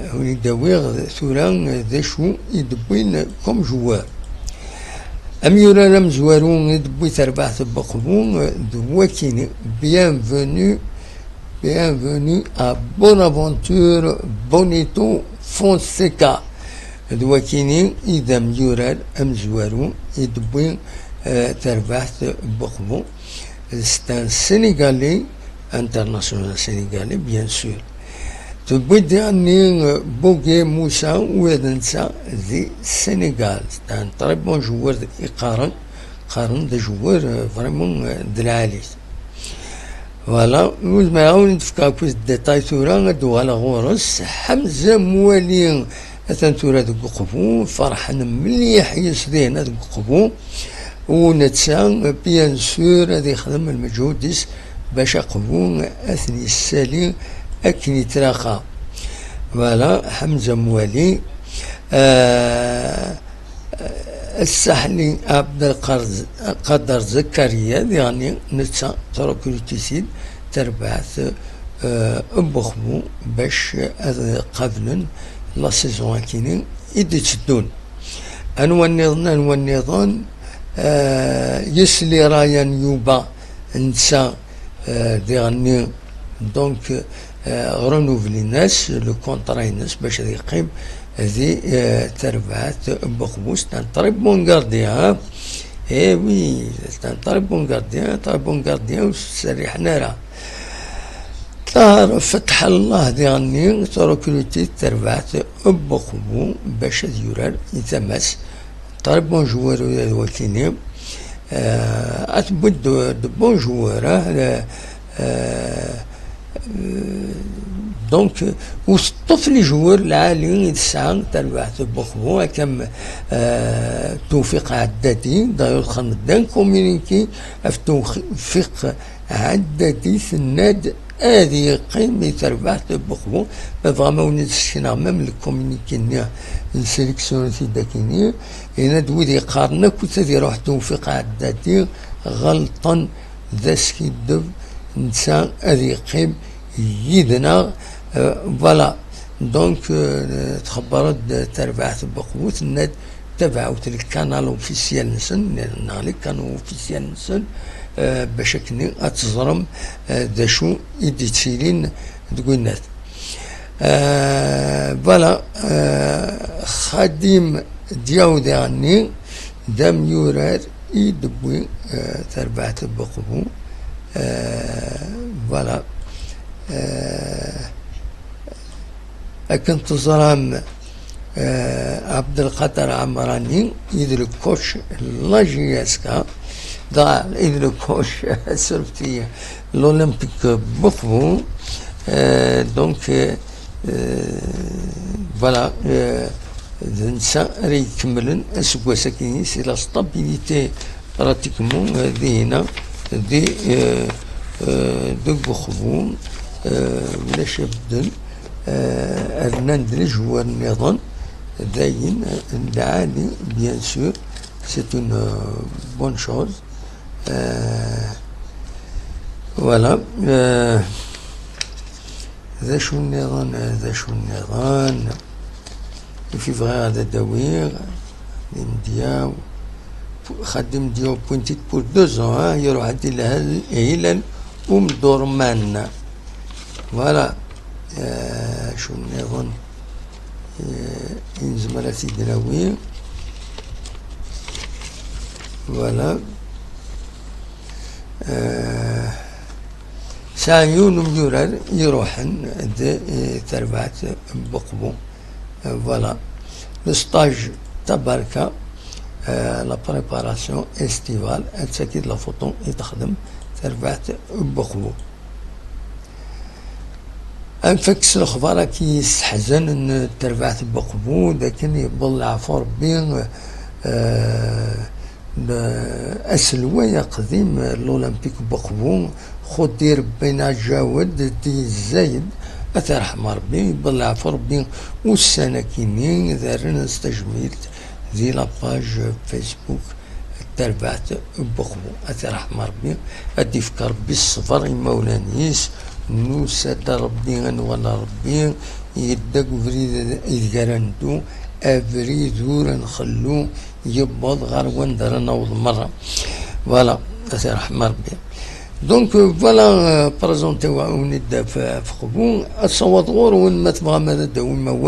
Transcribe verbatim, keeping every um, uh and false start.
Ad wen-id-awiɣ tura d acu i d-wwin comme joueur. Amyurar amezwaru i d-tewwi terbaɛt n Buqbu d wakini, Bienvenue, Bienvenue à Bonaventure Bonito Fonseca. D wakini i d amyurar amezwaru i d-tewwi, eh, terbaɛt n Buqbu. C'est un Sénégalais, international sénégalais, bien sûr. Tewwi-d diɣenni, euh, Bogué Moussa, ula d netta di Sénégal. C'est un très bon joueur, i qqaren, qqaren d ajoueur, euh, vraiment, euh, d lɛali. Voilà, ur zmireɣ ad wen-d-fkeɣ akk détail tura, ad d-uɣaleɣ ɣur-s. Ḥemza Mouali, atan tura deg Uqbu, ferḥen mliḥ yes dinna deg Uqbu. U netta, bien sûr, ad yexdem lmeǧhud-is bac Aqbu ad ten-yessali akken yettlaqa. Voilà, Ḥemza Mouali. Euh, Ssaḥli Abdelqader Zakaria, diɣenni netta trekruti-t-id terbaɛt, euh, n Buqbu bac ad qablen la saison akini i d-itteddun. Anwa nniḍen, anwa nniḍen? Euh, Yesli Ryan Yuba, netta, euh, diɣenni, donc, euh, renouvelin-as le contrat-ines bac ad yeqqim di, euh, terbaɛt n Buqbu. C'est un très bon gardien, hein. Eh oui, c'est un très bon gardien, très bon gardien, ur s-serriḥen ara. Ṭaher Fetḥ Allah diɣenni, trekruti-t terbaɛt n Buqbu bac ad yurar i tama-s. Très bon joueur ula d wakini. Euh, ad tewwiḍ de, de bons joueurs, hein, euh, euh, donc, ur teṭṭef les joueurs lɛali i tesɛa terbaɛt n Buqbu, akka am, euh, Tewfiq Ɛeddadi, d'ailleurs, xedmen-d un communiqué ɣef Tewfiq Ɛeddadi, tenna-d ad yeqqim i terbaɛt n Buqbu. Ma tebɣam ad wen-d-sekneɣ même le communiqué-nni n sélection-nni, yenna-d wid yeqqaren akk ad iruḥ Tewfiq Ɛeddadi, ɣelṭen, d askiddeb, netta ad yeqqim yid-neɣ. Euh, voilà. Donc, euh, txebber-d terbaɛt n Buqbu, tenna-d tabaɛut le canal officiel-nsen, neɣ le canal officiel-nsen, euh, bac akken ad teẓrem, euh, d acu i d-yettilin deg winnat. Euh, voilà, euh, Xadim Diaw diɣenni d amyurar i d-tewwi, euh, terbaɛt n Buqbu. Euh, voilà. Euh, Akken teẓram, euh, Abdelkader Amrani, il est le coach de la J S K, da, il est le coach, surfet-iyi, l'Olympique Buqbu. Euh, donc, euh, euh, voilà, euh, d netta ara ikemmlen aseggas-agi, c'est la stabilité pratiquement, euh, dinna, di, euh, euh, deg Uqbu, euh, ulac abedden. Euh, rnan-d les joueurs nniḍen, dayen, euh, lɛali, bien sûr, c'est une, euh, bonne chose. Euh, voilà. Euh, d acu nniḍen, d acu nniḍen? I fi bɣiɣ ad d-awiɣ, Xadim Diaw, Xadim Diaw appointé pour deux ans, hein, iruḥ-d i Hilal, Hilal Omdurman. Voilà. Euh, acu nniḍen, euh, i nezmer ad t-id-nawi? Voilà. Euh, sɛan yiwen umyurar iruḥen d, eh, terbaɛt n Buqbu. Euh, voilà. Le stage Tabarka, euh, la préparation estivale, ad taki d la photo i texdem terbaɛt n Buqbu. Ad nfak s lexbar-agi yesseḥzanen n terbaɛt n Buqbu, d akken yewweḍ leɛfu Rebbi, euh, n-, aselway aqdim n l'Olympique Buqbu, Xudir Ben Ajaoued Di Zayed, ad t-irḥem Rebbi, yewweḍ leɛfu Rebbi ussan-agi-nni, d rran-as tajmilt di la page Facebook n terbaɛt n Buqbu. Ad t-irḥem Rebbi, ad d-ifk Rebbi ṣṣber i imawlan-is, nusa-d ar Rebbi, ad nwala Rebbi, Yedda deg ubrid ideg ara neddu, abrid ur nxellu, yewweḍ ɣer wanda ara naweḍ merra. Voilà, ad t-iṛḥem Ṛebbi. Donc, euh, voilà, euh, présenté-awen-id ɣef, ɣef Qbu, ad sawaḍ ɣur-wen ma tebɣam ad d-tawim awal.